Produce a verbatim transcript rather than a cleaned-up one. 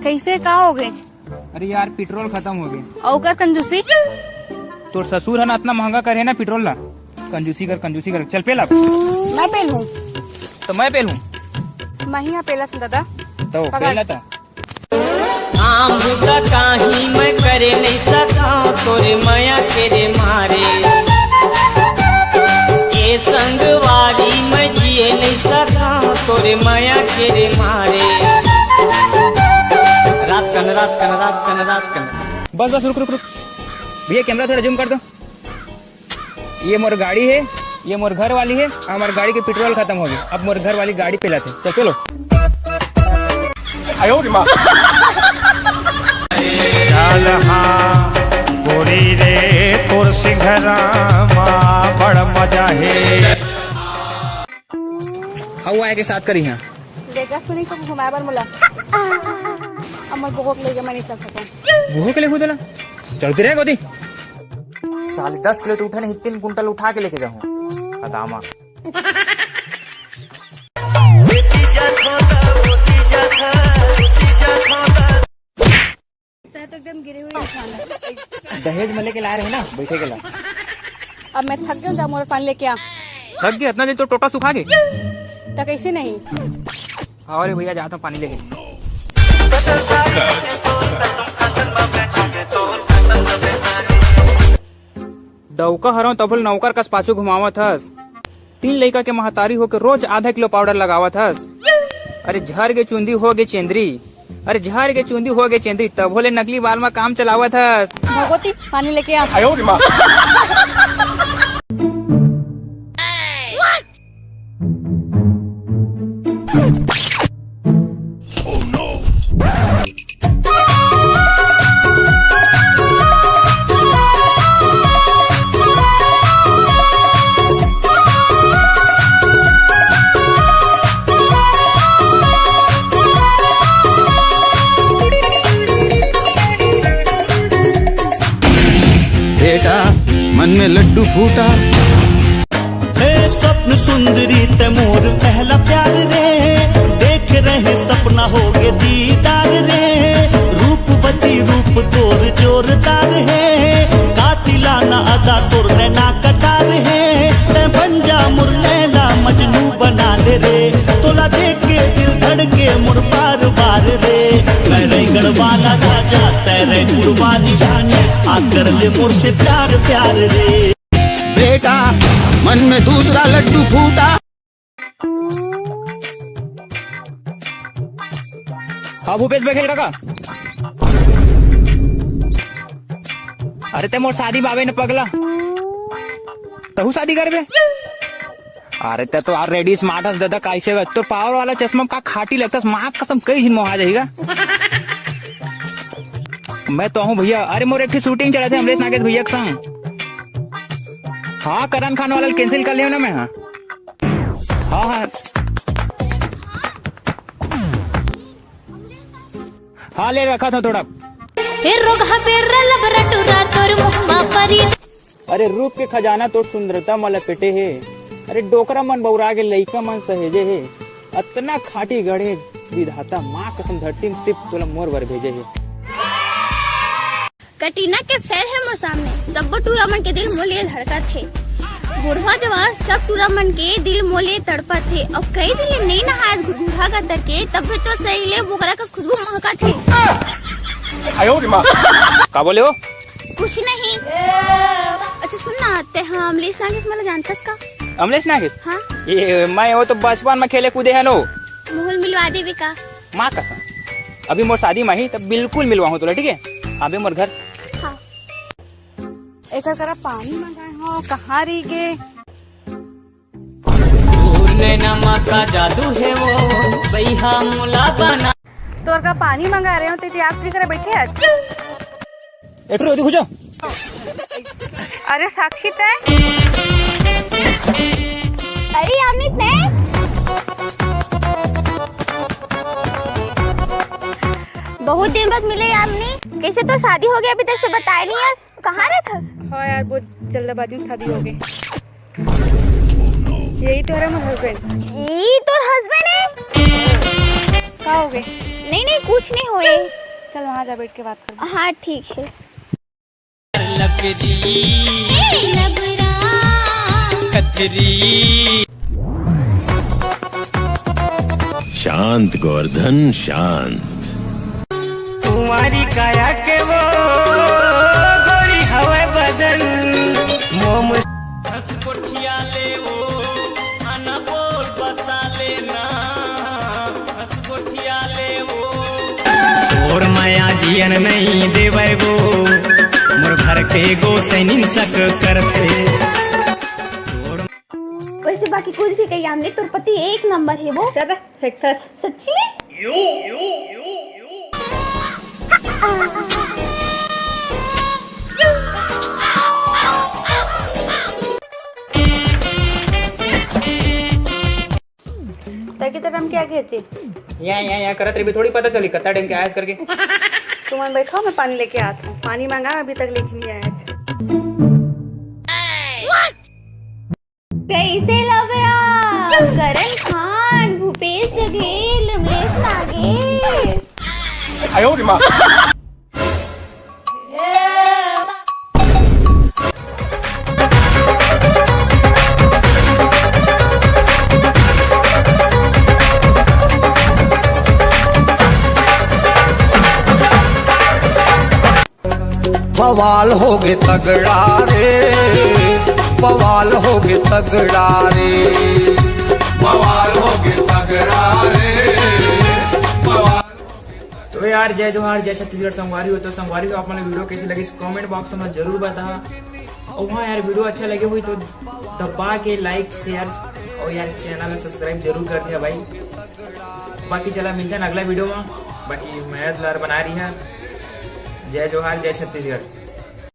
कैसे, का हो गए? अरे यार, पेट्रोल खतम हो गए। अउ ओकर कंजूसी? तोर ससुर ह ना, अतना महंगा करे ना पेट्रोल ला। कंजूसी कर, कंजूसी कर। चल, पेला। मैं पेलहूँ। तो मैं पेलहूँ। मैं ही यहाँ पेला सुन दादा। तो पकड़। पेला था। काम बुता काही मैं करे नहीं सका, तोरे मया के रे मारे। ये संगवारी मैं जिए नहीं सका, तोरे मया के रे मारे। रात कन, रात कन, रात कन, रात कन। बस, बस, रुक, रुक, रुक। भैया, कैमरा थोड़ा जूम कर दो। ये मोर गाड़ी है, ये मोर घर वाली है, हमार गाड़ी के पेट्रोल खतम हो गए। अब मोर घर वाली गाड़ी पेलाथे। चल, चलो। चल हाँ, गोरी रे, तोर सिंघरा मा बड़ मजा है। हऊ आए के साथ करी हाँ। लेगा सुनी तो घुमाए बर मोला। अब मोर बहू के लेके मैं नहीं चल सकूं। बहू के लेगू देला? चलती रहे गोदी। साले दस किलो तो उठा नहीं, तीन कुंटल उठा के लेके जाऊं। अदामा। तै तो एकदम गिरे हुए इंसान है। दहेज में लेके ला रहे ना, बैठे के ला। अब मैं थक गया हूँ, जा मोर पानी लेके आ। थक गया? इतना दिन तो टोटा सुखा गए। तो कैसे नहीं? हाँ रे भैया, जाता हूँ पानी लेके। डौका हरव तभो ले नौकर कस पाछू घुमावत हस। तीन लइका के महतारी होके रोज आधा किलो पाउडर लगावत हस। अरे झर गे चुंदी हो गे चेंदरी, अरे झर गे चुंदी हो गे चेंदरी, तभो ले नकली बाल म काम चलावत हस। भगवती, पानी लेके आ। बेटा, मन में लड्डू फूटा। हे स्वप्न सुंदरी ते मोर पहला प्यार रे, देख रहे सपना हो गे दीदार रे। रूपवती रूप तोर जोरदार हे, कातिलाना अदा तोर नैना कटार हे। ते बन जा मोर लैला मजनू बना ले रे, तोला देख के दिल धड़के मोर बार बार रे। मैं रैगढ़ वाला राजा, ते रैपुर वाली रानी, आ कर ले मोर से प्यार प्यार रे। बेटा, मन में दूसरा लड्डू फूटा। हाँ भूपेश बघेल काका। अरे ते मोर शादी बाबे न पगला। तहू शादी करबे? अरे ते तो already smart हस दादा, कैसे बे? तो पावर वाला चश्मा का खाटी लगता, माँ कसम कई झिन मोहा जाएगा। मैं तो हूँ भैया। अरे मोर एक ठे shooting चला थे अमलेश नागेश भैया के संग। हाँ, करण खान वाला cancel कर लियो ना मैं। हाँ, हाँ, हाँ। हाँ, ले रखा था थोड़ा। हे रोगहा बेर्रा लबरा टुरा तोर मुँह मा परी। अरे रूप के खजाना तोर सुंदरता मा लपेटे हे। अरे डोकरा मन बौरा गे लइका मन सहेजे हे। अतना खाटी गढ़े विधाता, माँ कसम धरती में सिर्फ तोला मोर बर भेजे हे। कटरीना के fan हे मोर सामने, सब्बो टूरा मन के दिल मोर लिए धड़कत हे। बूढ़वा जवान सब टूरा मन के दिल मोर लिए तड़पत हे। अउ कई दिन ले नई नहायस घुघुहा गतर के, तब भी तो सही ले बोकरा कस खुशबू महकत हे। का बोले हो? कुछ नहीं। अच्छा सुन ना, ते हाँ अमलेश नागेश मला जानथस का? अमलेश नागेश? हाँ। ये मैं वो तो बचपन में खेले कूदे है नो। मुँह मिलवा देबे का? माँ कसम, अभी मोर शादी में ही तब बिल्कुल मिलवाहूँ तोला, ठीक है? अबे मोर घर। हाँ। एकर करा पानी मंगाए हो, कहाँ रही गे? तोर नैना मा का जादू हे वो, बइहा मोला बना। तोर का पानी मंगा रहे हो, तेजी आप भी करे बैठे आज। एठरो ओती घुचो। अरे साक्षी तय। अरे यामिनी तय। बहुत दिन बाद मिले यामिनी, कैसे तो शादी हो गया, अभी तक से बताए नहीं है, कहाँ रहे था? हाँ यार, बहुत जल्दबाजी में शादी हो गई। यही तो हरे मोर हस्बैंड। ई तोर हस्बैंड है? का हो गए? नहीं नहीं, कुछ नहीं होए। चल वहाँ जा, बैठ के बात कर। हाँ ठीक है। लकड़ी कथरी। शांत गोवर्धन शांत। तुम्हारी काया के वो गोरी हवे बदन। मोम हंस कोठिया ले वो आना बोल बता लेना। हंस कोठिया ले वो तोर माया जियन नहीं देवे वो। मोर घर के गो सैनिन सक करथे। वैसे बाकी कुछ भी कही हमने, तोर पति एक नंबर है वो। चल बे, फेंक फेंक। सच्ची में? ताकि तो हम क्या कहते? यहाँ यहाँ यहाँ करत रही, थोड़ी पता चली कत्ता टाइम के आयस करके। तुम बैठो, मैं पानी लेके आती हूँ। पानी मांगा, अभी तक लेके नहीं आया। कैसे लग रहा? करण खान, भूपेश बघेल, अमलेश नागेश। बवाल होगे तगड़ा रे, बवाल होगे तगड़ा रे, बवाल होगे तगड़ा रे, बवाल। तो यार, जय जोहार, जय छत्तीसगढ़ संगवारी हो। तो संगवारी हो, आप मन वीडियो कैसे लगी, कमेंट बॉक्स में जरूर बता। और हाँ यार, वीडियो अच्छा लगे हुई तो दबा के लाइक, शेयर और यार चैनल सब्सक्राइब जरूर कर दिया भाई। बाकी चला मिलते हैं अगला वीडियो में। बाकी मैं दुलार बना रही है। जय जोहार, जय छत्तीसगढ़।